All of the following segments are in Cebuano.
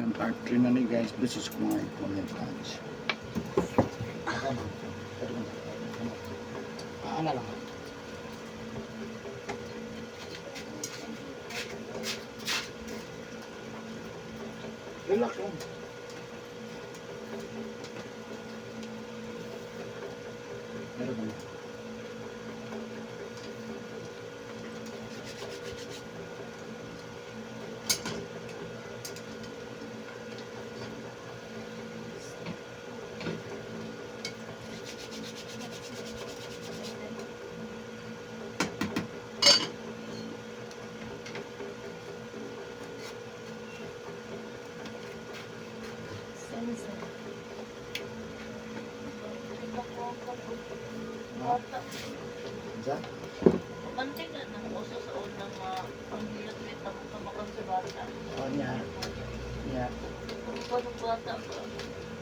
Yan, part 3 na ni, guys. This is mga comment touch. Ah, ano lang. Relax lang. Meron ba? Bata. Unsa? Pantay na nang uso sa unang mga panghilot may tamakan sa bata. Oh, niya. Niya. Kung paano bata pa.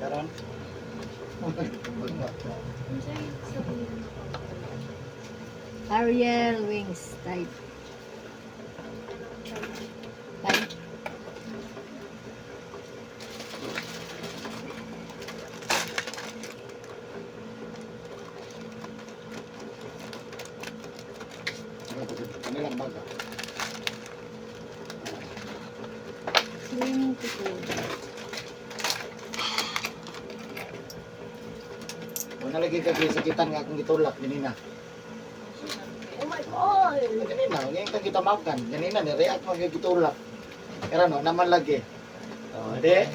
Karon? Ariel wings type. Type. Kanilang baga. Swimming pool. Wala lagi ka sakitan nga akong gitulak ganina. Oh my God! Ganina, ngayon ka kita makan. Ganina ni react mo kay gitulak. Pero no, naman lagi. Oh, di.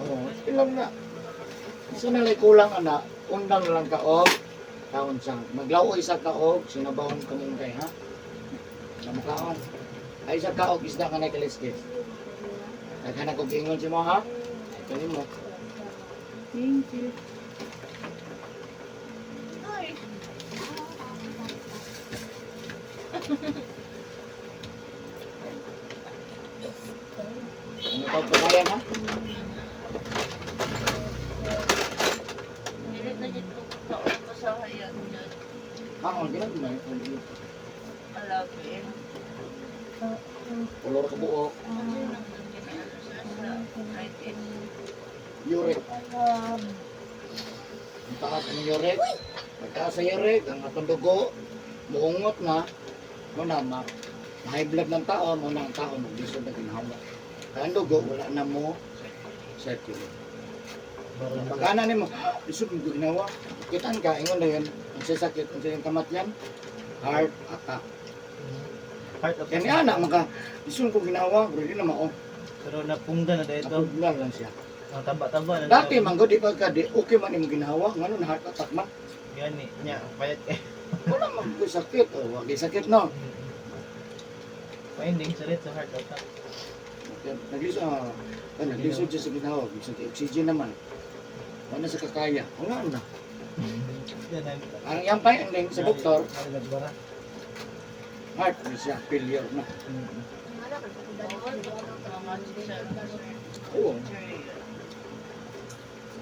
Oh, ilang na. Isa na lang kulang ana, undang lang ka og kaon sa maglaoy sa kaog sinabawon kamunggay, ha. Namukaon. Ay sa kaog isda ka na kaliskis. Daghan ako giingon si mo, ha. Ay kanin mo. Thank you. Ay! Ano pa pagayan, ha? Dili na dito ko taon masahayan dyan. Kaon ginagmay. Alapin. Kolor ka buok. Kasi nang ginaano sa right in. Uric. Ang taas ng uric. Pagtaas sa uric, ang atong dugo, muungot na, mo na, ma, high blood ng tao, mo na ang tao, maglisod na ginawa. Kaya ang dugo, wala na mo circulate. Pag ana nimo, lisod mo ginawa, kitaan ka, ingon na yun, ang sasakit, ang siyang kamatyan, heart attack. Heart Kaya attack. ni ana, maka, lisod ko ginawa, pero di na mao, Pero napungga na dito. napugna lang siya. Ang taba-taba na. Dati man gud, di pa ka, di okay man imong ginawa, ngano na heart attack man. Gani nya payat eh. Wala man ko sakit, o wag sakit, no. Finding sa sa heart attack. Naglisod, naglisod siya sa ginawa, bisan kay oxygen naman. Wala sa kakaya. Wala na. Yan ang Ang iyang finding sa doktor, Nalagad heart na siya, failure na. Oo.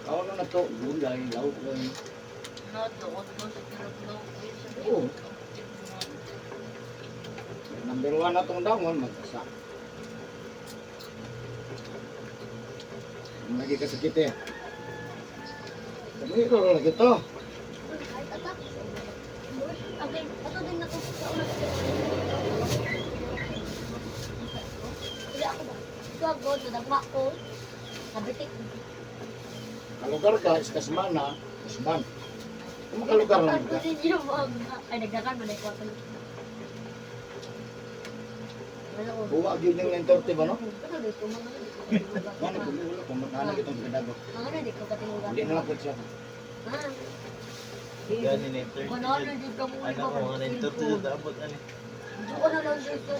Kaon na na to, gulay, lawkoy. No, doon ko sa tinutulog. Oo. Number one na tong dangon, magkasa. Ang lagi kasakit eh. Sabi ko lagi to. Okay, ato din na to sa una. Hindi ako ba? Ito ako, nadagma ko. Nabitik. Kalugar ka, iskasmana, kasman. Kung makalugar lang Ako ka. din yung mga... Ay, nagdagan mo na ikaw. Wala ko. Buwa gyud yung 9:30 ba, no? Ano dito, mga ano dito. Ano kung wala kung magkano itong gadago. Mga ano dito, katingin Hindi na lang po siya. Ha? Gani na 30. Kung ano dito mo Ano ko mga 9:30 sa abot ani. Ko na lang dito.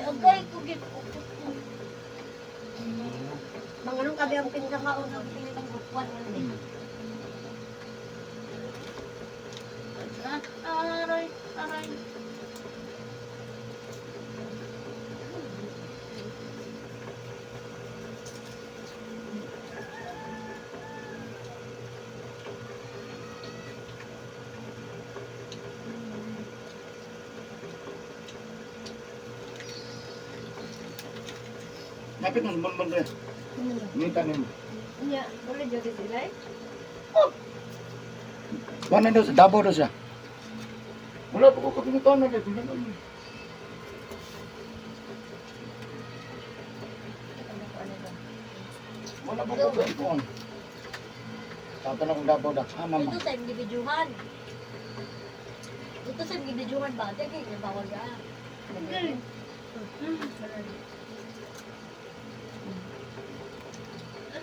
Agay ko gid. Mga anong kabi ang pinakaunang pinakang buwan ano eh. Ah, aray, aray. Napit na sa bonbon rin. Ngita nimo. Nya, wala jud sila eh. Wala daw sa Davao daw siya. Wala pa ko kapinutaon na dito. Wala pa ko kapinutaon. Tatanong kong Davao daw. Ah, mama. Dito sa individuhan. Dito sa individuhan ba? Dito kay bawal ka.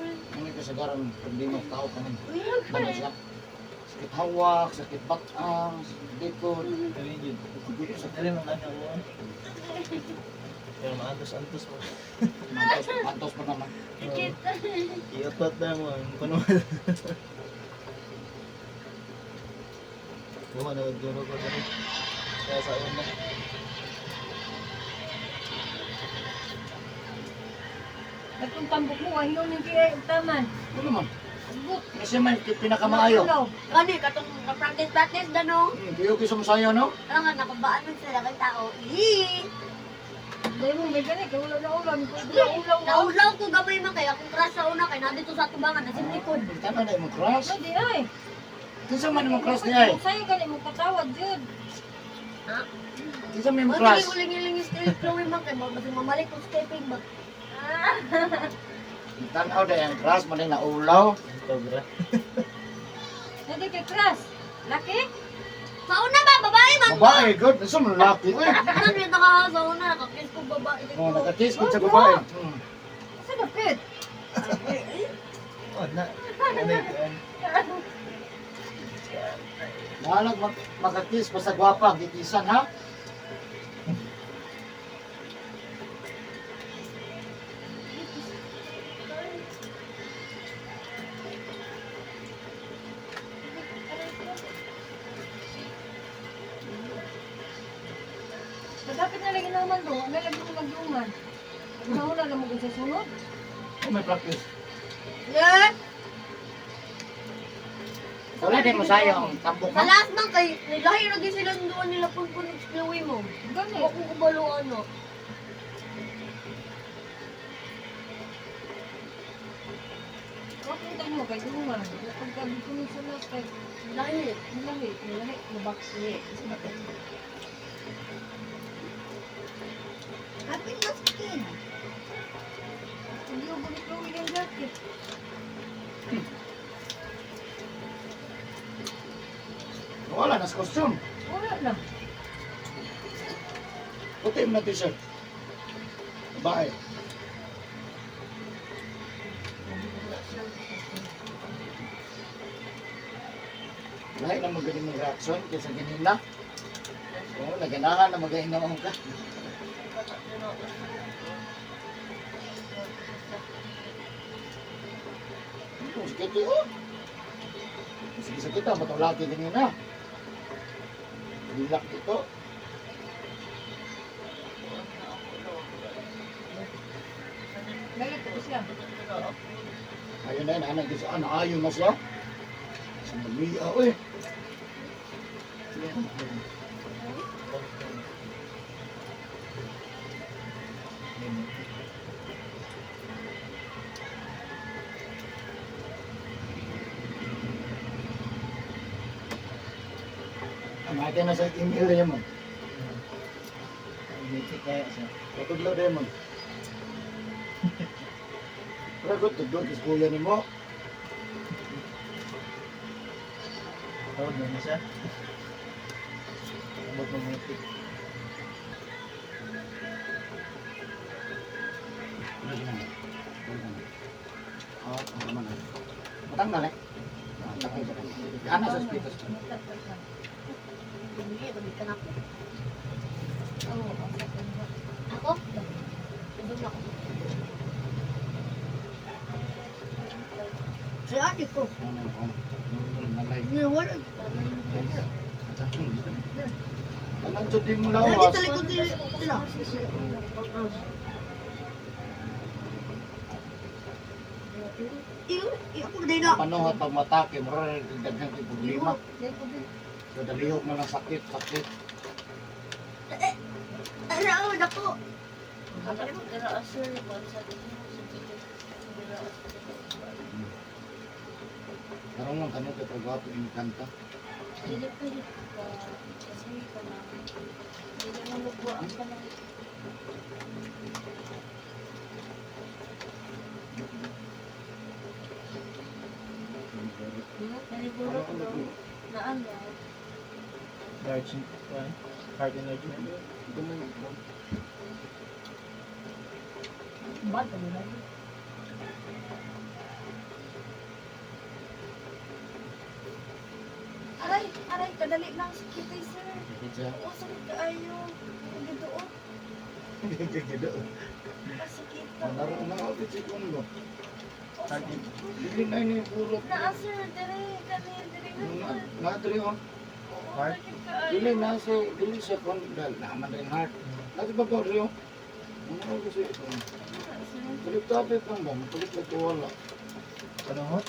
Ano yung kasagaran problema sa tao kanin? Ano siya? Sakit hawak, sakit batang, sakit likod. Dali yun. Dali mga ano mo. Pero maantos-antos mo. Mantos, mantos pa naman. I-upload na mo. Ang kuno. Buka na guro ko dali. Kaya sa una. Katong tambok mo ayo ning kay taman. Ano man? Agbot. Kasi may pinakamaayo. Kani katong practice practice da no. Kayo kayo sumasayo, no? Ano nga nakabaan man sila kay tao. Ih! Dai mo may gani kay wala na ulan, wala ulaw. Naulaw ko gamay man kay akong crush sa una kay nandito sa tubangan na likod. Tama na imong crush. Ano di ay? Kinsa man imong crush niya eh? Sayo gani mo patawad jud. Kinsa man imong Mo crush? dili uling-iling still Chloe man kay mas mamalik ko stepping ba. Tanaw dahil ang crush man na ulaw. Cobra. Hindi kay crush. Laki? Sa una ba babae man? Babae, good. Kinsa man lalaki? Uy. Ano yung naka sa una nakakiss ko babae dito. Oh, nakakiss ko sa babae. Sa dapit. Oh, na. Ano yun? Mahalag makakiss basta gwapa, gikisan ha? Sa dapit na lagi naman do, na lagi mo magyuman. Nauna na mo sa sunod. Oh, may practice. Yeah. Wala din mo sayo ang tambok Sa ha? last man kay nilahi ra gyud sila doon nila punpun og Chloe mo. Gani. Wa ko kabalo ano. Wa ko tayo kay duman. Pagka sunod sa last kay Lahi. nilahi, nilahi mabaksi. Happy na skin. Hindi ko ni Chloe yung jacket. Wala na sa costume. Wala na. Puti mo na t-shirt. Babae. Lahi na magaling mong reaction kaysa ganina. Oo, naganahan na magainaon ka. Sakit eh, oh. Sige, sakit ah, matulaki ganina. Dilak ito. Galit ko siya. Ayun na yun, anak gusto, ano, ayun na siya. Sa maliya, eh. Ang na sa email rin mo. Mythic kaya siya. Patudlo rin mo. Pero good, tudlo, kis kuya ni mo. Tawag na siya. Abot ng mythic. Oh, ang naman. Matanggal eh. Ana sa speakers. Hindi, ka na ako. Oo, ang sakit. Ako? Doon ako. Si ate ko. Hindi, wala. Anong jud mo Lagi lawas? talaga sila. Iyo, iyo ko din na. Panuhat pag matake, mura rin daghan kay problema. So dalihok na lang sakit, sakit. Ano, nako. Wala ko dira sir, kuan sa dito. Dira sa Karon lang kamo kay pagwapo yung kanta. Dili pwede ka kasi ka na. Dili mo lugwa ang kanang Naniguro ko na ano. Large, kuan. Heart enlargement. Gamay. Bad, ano na? Aray, aray, kadali lang sakit eh, sir. Sakit siya. Oo, sakit kaayo. Ang giduot. Gido. Pasakit ka. Naro na ako si kuno. Oh, sakit. Dili na ini puro. Naa, sir, dire, kani, dire. Na diri oh. Oo, Heart? sakit kaayo. Dili na si dili siya kon dal naman rin heart. Nasa babaw diri oh. Ano ko si ito. Naa, sir. Kulit tabi pang ba, kulit na tuwala. Panuhot?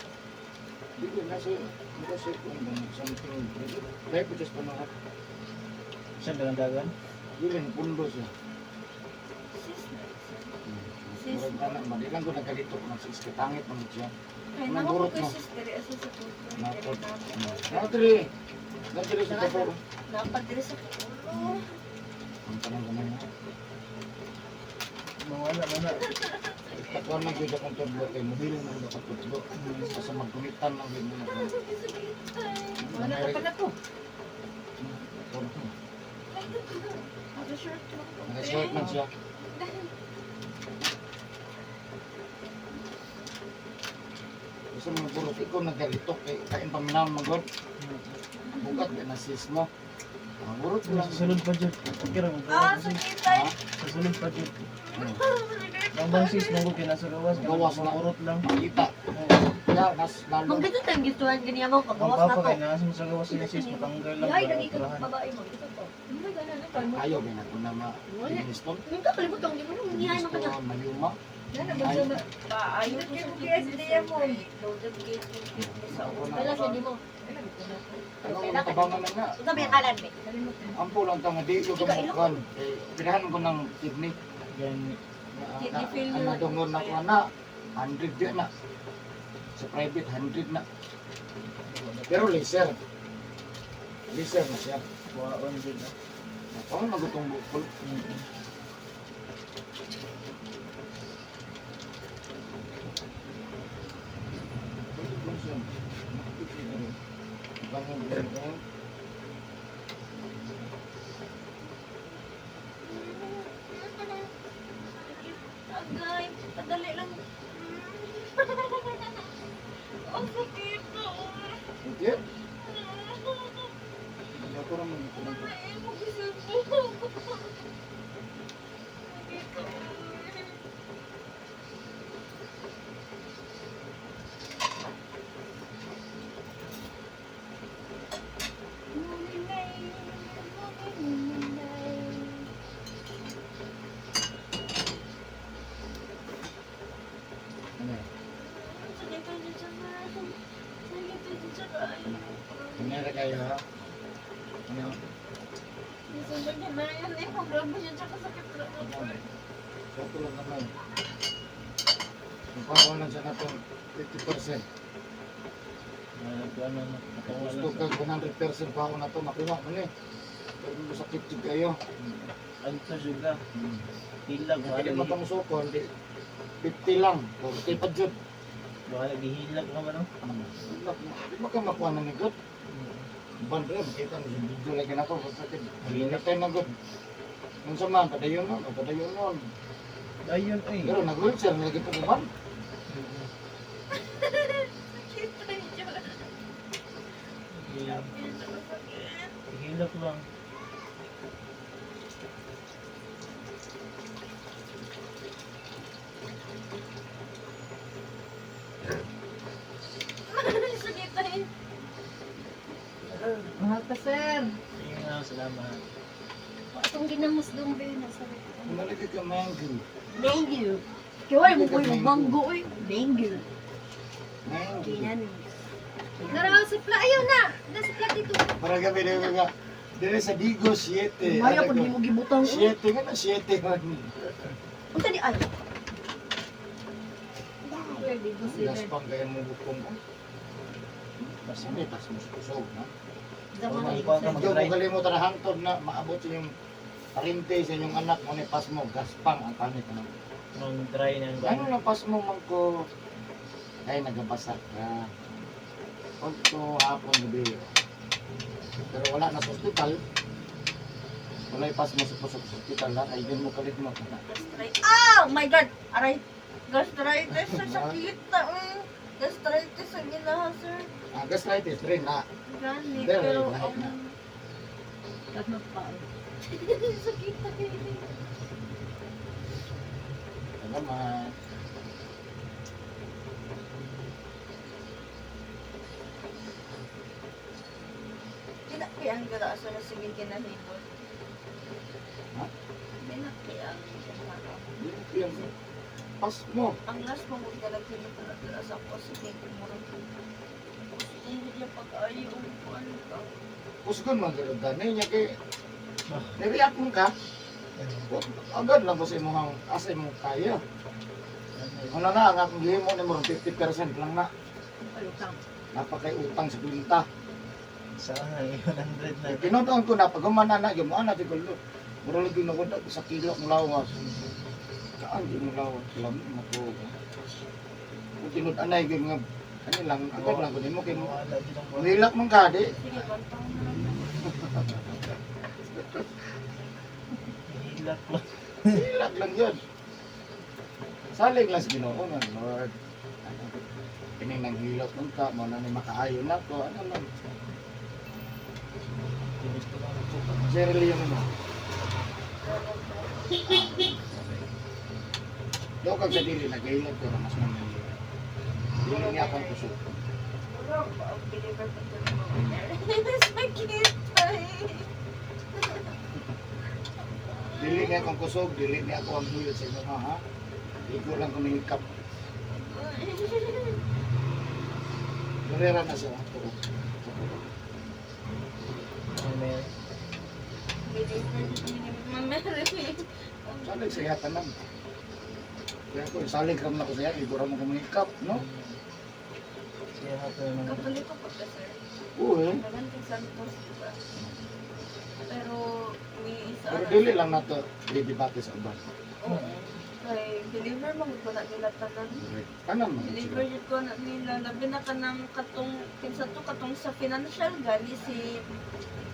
Dili na si na si kon ba something. Dai pa just panuhot. Siya dagan-dagan. Dili ni pundo siya. Sis na, sir. Sis. Murag ka na, di lang ko nagkalito kung nagsiskitangit man siya. Ay, Anong naku burot ko mo? sis, dire, asa sa puto. Napod. Dire, Nadiri. Nadiri sa babaw. Napadire sa ulo. Ang tanong gamay na. Mawala man na. Takuan man gyud akong tudlo kay muhilong man akong tudlo. Asa magkumitan lang gyud mo na. Sakit ay. Wala ka pala to. Naka-short lang ko. Naka-short man siya. Gusto mo burot ikaw nagkalito kay kain paminaw magod. Bugat kay na sis mo. Ang burot lang. Sa sulod pa dyan. Okay ra mo. Ah, sakit ay. Ha? Sa sulod pa dyan. Ang bang sis mo ko kinasuluwas. Gawas na. Urot lang. Makita. Ya, mas lalo. Magkita tayong gituan ganiya mo Ang pagawas na papa to. kay nasa mo sa gawas niya sis matanggal lang. Ay, para lagi ka operahan. babae mo. Ito to. Ano ba gana na kalmo? Ayaw ba na kung na ma Wala. Kingston. Hindi ka kalimutan, di mo nang niyahan mo ka na. Kingston, Mayuma. Nana ba siya na? Paayo ko sa kidney, sir. Loaded gate yung kidney sa ulo. Wala siya, di mo. Ano ang tabangan na nga. Ito may kalan, be. Kalimutan. Ampo lang ta nga di ko gamukan. Eh, pinahan ko ng kidney. Gani. Kidney failure. Ang nadungon na ko na 100 di na. Sa private 100 na. Pero laser. Laser na siya. Waon jud na. Ako magutong bukol. Agay, padali lang. Ang sakit na. Hindi. Ako raman ito lang. Ay, mag-isip po. Sakit na. Ano? Sakit na siya, sir. Sakit na siya, sir. Kunyari kayo ha? Ano? Sobrang ganayan eh. Grabe siya, tsaka sakit na. Sa ito lang naman. Ang lang siya na itong 50%. Nagkuan na. Nakawa Gusto lang. ka 100% pa ako na ito, makuha mo na eh. Pero masakit jud kayo. Anto jud ka. Hilag Kaya wala. mo itong sukol, di 50 lang, 40 pa jud. Wala gihilak ka man no. Di ba ka makuha na ni God? Ban rin, makita mo yung video lagi na ako. Hinatay na God. Nung sa man, padayon nun, o padayon nun. Dayon ay. Pero nag-wheelchair, lagi pa kuban. Sakit na siya. Hilak. Sakit. Hilak lang. Sakit na eh. Mahal ka, sir. Sige nga, salamat. Atong ginamos dong, be. Nasa Malagi ka mango. Mango. Kaya mo ko yung mango, oy. Mango. Mango. Ginamos. Naraw sa pla. Ayaw na! Nasa pla dito. Para gabi na nga. Dire sa Digo, 7. Maya pag di mo gibutang, oy. 7 nga na, 7 man. Unsa di ay? Pwede ko sila. Gaspang gaya mo bukong. Mas Hindi, tas mas kusog, no? Zaman Mag- na. kuwan ka, Hindi ko mag-try. kalimutan na hangtod na maabot sa inyong parente sa inyong anak mo ni pasmo, gaspang ang panit. Ano? Nung dry na ang Ano lang pasmo man ko? Ay, nagabasa ka. Pagto hapon gabi. Pero wala na sa ospital. Wala yung pasmo sa pusok sa ospital na. Ay, din mo kalit mo. Gastritis. Ah! Oh my God! Aray! Gastritis sa sakit na. Gastritis sa ginaha, sir. Ah, gastritis rin na. Gani, Very pero lahat ang na. Tapos magpaon. sakit na eh. Salamat. Pinakian ka na sa sige kinahibot. Ha? Pinakian ka. Yan. Pasmo. Ang last mo kung naghinot na dala sa ako sige murag. Hindi niya pag-ayo ang ano ka. Kusgon man gano'n gani niya kay nireact mo ka. Agad lang ko sa imong asa imong kaya. Wala na ang akong gihimo ni mo 50% lang na. Palutang. Napakay utang sa kwinta. Sa 100 na. Tinutuon ko na pag humana na gyud mo ana di ko lo. Mura lagi na ko sa kilo ang lawas. Kaan di mo lawas lam mo ko. Kung tinud-anay gyud nga kani lang agad lang ko nimo kay mo. Wala din ang kuwan. Nilak man ka di. Sige, bantang na lang. Hilak lang. Hilak lang yun. Salig lang sa Ginoo nga Lord. Ano, kining nang hilot man ka mo na ni makaayo na ko ano lang. Tinis ko lang ako. Jerry Lee yung ano. Daw kag sa dili nagahilot pero mas man dili niya akong kusog. Murag ba ang believer pa ito ng mga Sakit ay. Dili niya akong kusog, dili niya ako ang hilot sa inyo ha. Igo lang ko nihikap. Durera na siya ato. Amen. Believer ni Ma'am Mary. Salig sa iya tanan. Kaya ko salig ram na ko sa iya, igo ra mo ko mahikap, no? Siya hapon naman. Katoliko pa ka, sir. Oo eh. Daghang Santos, di ba? Pero may isa Pero na- dili lang nato didebate sa uban. Oo. Kay believer man gud ko na nila tanan. Tanan man Believer sila. jud ko na nila labi na kanang katong kinsa to katong sa financial gali si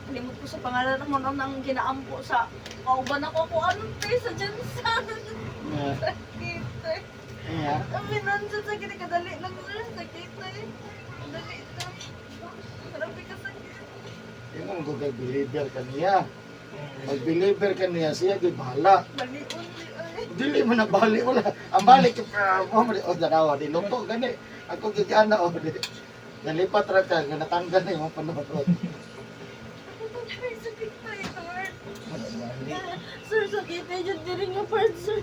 limot ko sa pangalan mo nang ang ginaampo sa kauban ako ko ano te sa Jensen. Nga, Sakit eh. nga. Ang financial sa kini kadali lang sir sakit eh. Kadali lang. Grabe ka sakit. Yung ang Google believer kaniya. Pag believer kaniya siya gyud bahala. Balion di ay. Dili man na bali wala. Ang balik ah, mo man o darawa di luto gani. Ako gigana o di. Nalipat ra ka nga natanggal na imong panood. Ay, sakit pa eh, Lord. Bali. Sir, sakit eh. Diyan din rin yung part, sir.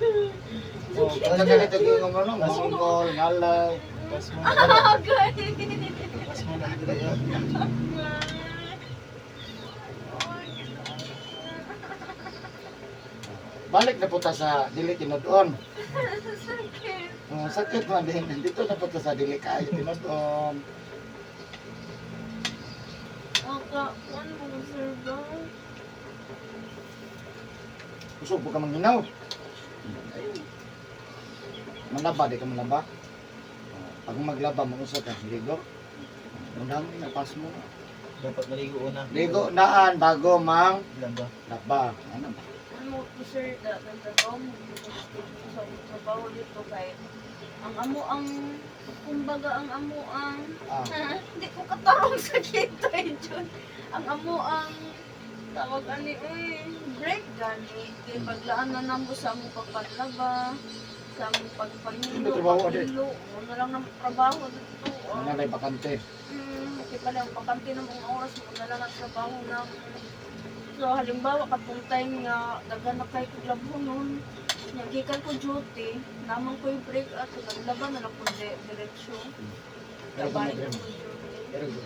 Oh, Sa ganito gyud mo no, mongol, ngalay. Pas mo na. Agay! Pas mo na. Dili, ah. Balik na po ta sa dili tinud-on. Sakit. Oh, sakit man din. Dito na po ta sa dili kaayo tinud-on. Aka, ano mo, sir, ba? Kusog po ka manginaw. Manlaba, di ka manlaba. Pag maglaba, mangusa ka. Ligo. Undang na, pas mo. Dapat maligo una. Ligo naan bago mang Laba. laba. Ano ba? Ano mo, sir, na nagtrabaho mo dito sa trabaho dito kay ang amo ang kumbaga ang amo ang Ah, hindi ko katarong sa kita eh, Jun. Ang amo ang tawag ani eh, break gani kay paglaan na namo sa among pagpanlaba sa among pagpangilo Ano trabaho, ate? pagpangilo mo na lang ng trabaho dito ah. ano na bakante. Kay pala ang bakante ng mga oras mo na lang ang trabaho na so halimbawa katong time nga daghan na kay kog labhonon nya gikan ko duty naman ko yung break at naglaba na lang ko diretso. Pero kung Balik may ko duty. Pero good.